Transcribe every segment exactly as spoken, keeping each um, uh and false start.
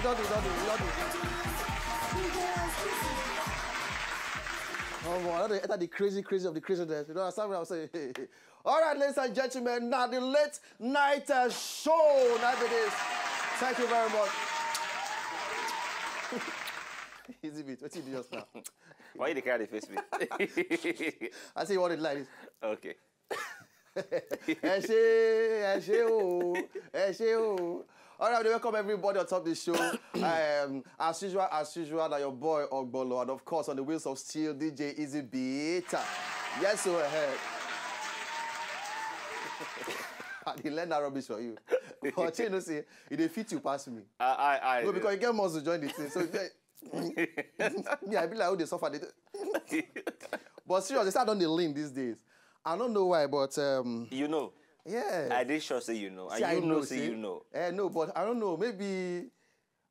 Don't do, don't do, don't do. Oh, boy, I don't enter the crazy, crazy of the craziness. You know, understand what I'm saying? All right, ladies and gentlemen, now the late night uh, show. Now it is. Thank you very much. Easy bit. What you do just now? Why you dey carry the face me? I say you want it like this. Okay. Ẹ ṣé, ẹ ṣé o, ẹ ṣé o. All right, we welcome everybody on top of the show. Um, as usual, as usual, now your boy Ogbolo, and of course on the wheels of steel, D J Easy Beat. Yes, so ahead. I dey learn that rubbish for you. But you know, see, it dey fit you pass me. I, I, I, No, because you get muscle join the thing. So me, I be like, oh, they suffer. They but seriously, I don't dey lean these days. I don't know why, but um, you know, yeah. I dey sure say you know. And See, I you know, know, say see? You know. Eh, no, but I don't know. Maybe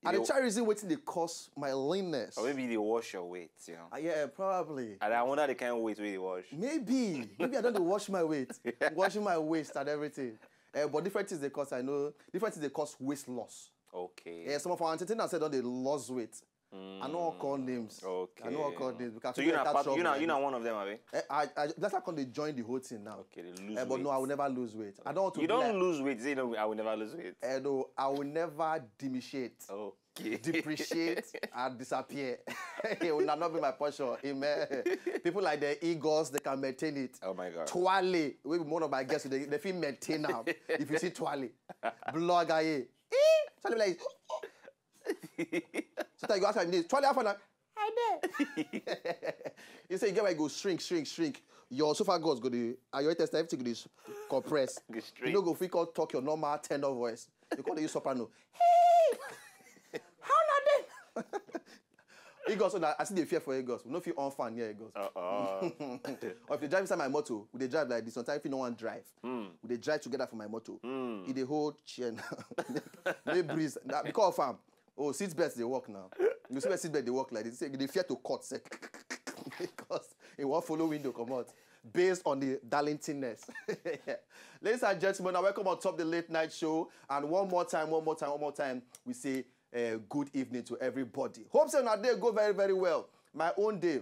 I You dey try reason wetin dey cause my leanness. Or maybe they wash your weight, you know. Uh, yeah, probably. And I wonder the kind of weight wey you wash. Maybe, maybe I don't dey wash my weight, washing my waist and everything. Uh, but different things they cause. I know different things they cause waist loss. Okay. Yeah, some of our entertainers said don't they lose weight. I know all call names. Okay. I know all call names because So people you know, enter part, trouble you know, like you this. know, one of them, abi? Eh, I, I, that's how come they join the whole thing now. Okay, they lose Eh, but weight. No, I will never lose weight. I don't want to. You be don't like, lose weight. Say no, I will never lose weight. Eh, no, I will never depreciate. Okay. Depreciate and disappear. It will not be my portion. Amen. People like the Eagles, they can maintain it. Oh my God. Twale, we be one of my guests, they, they feel maintain now. If you see Twale, blog aye. Eh? Something like sometimes you ask me this, Twale, how far now? I there. You say you get where you go shrink, shrink, shrink. Your sofa gods go the, and your intestine, everything go dey compress. Go You straight. No go fit call talk your normal tenor voice. You call the use soprano. Hey, how na dey? Eagles, so na, I see the fear for Eagles. We no fit on fan near Eagles. Uh-uh. Or if you drive inside my motor, we dey drive like this. Sometimes if you no want drive, we dey drive together for my motor. E dey hold chair now. Make breeze. Na because of am. Oh, seat belts dey work now. You see where seat belt dey work like this. Say, you dey fear to cut sef. Because e wan follow window comot. Based on the darlingtiness. Ladies and gentlemen, now welcome on top the late night show. And one more time, one more time, one more time, we say uh, good evening to everybody. Hope say una day go very, very well. My own day,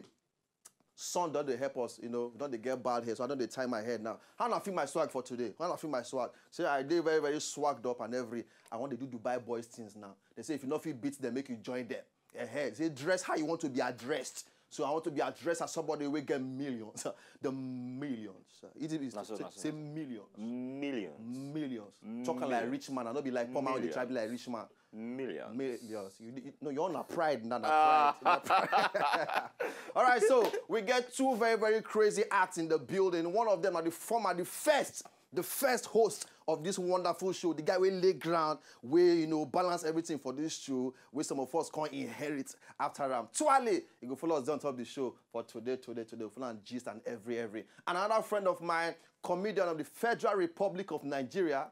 sun don dey help us, you know, don dey get bad hair, so I don dey tie my head now. How I feel my swag for today? How I feel my swag? Say I dey very, very swagged up and every. I want to do Dubai boys things now. They say if you no fit beat them, make you join them. Eh, say dress how you want to be addressed. So I want to be addressed as somebody wey get millions. The millions. It is Na so, say, na so, say na so. Millions. Millions. Millions. Talking like Millions. Rich man, I no be like poor man wey dey try be like rich man. Millions. Millions. You, you, no, you're on a pride, not a pride. Na pride. All right, so we get two very, very crazy acts in the building. One of them are the former, the first, the first host of this wonderful show, the guy wey lay ground, wey you know balance everything for this show, wey some of us can't inherit after am. Twale, you go follow us down top the show for today, today, today. Follow and gist and every, every. And another friend of mine, comedian of the Federal Republic of Nigeria,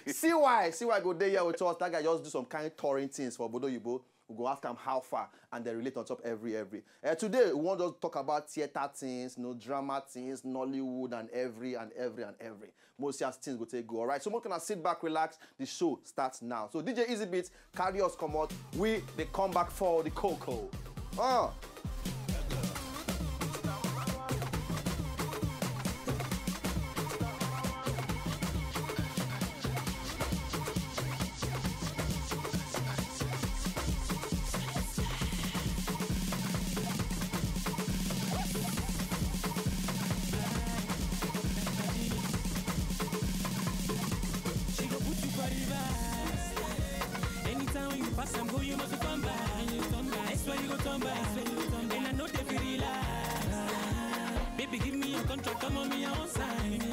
C Y, C Y go dey here with us. That guy just do some kind touring things for Bodo Yibo. We go ask him how far and they relate on top every every. Uh, today we want to talk about theater things, no drama things, Nollywood and every and every and every. Most as things go take go. All right, so we're gonna sit back, relax. The show starts now. So D J Easy Beats, carry us come out. We they come back for the cocoa. Uh. She go put you for reverse. Anytime when you pass am go, you must come back. You turn back. I swear you go turn back. I swear you go turn back. And I know they feel relax. Baby, give me your contract, come on me, I won't sign.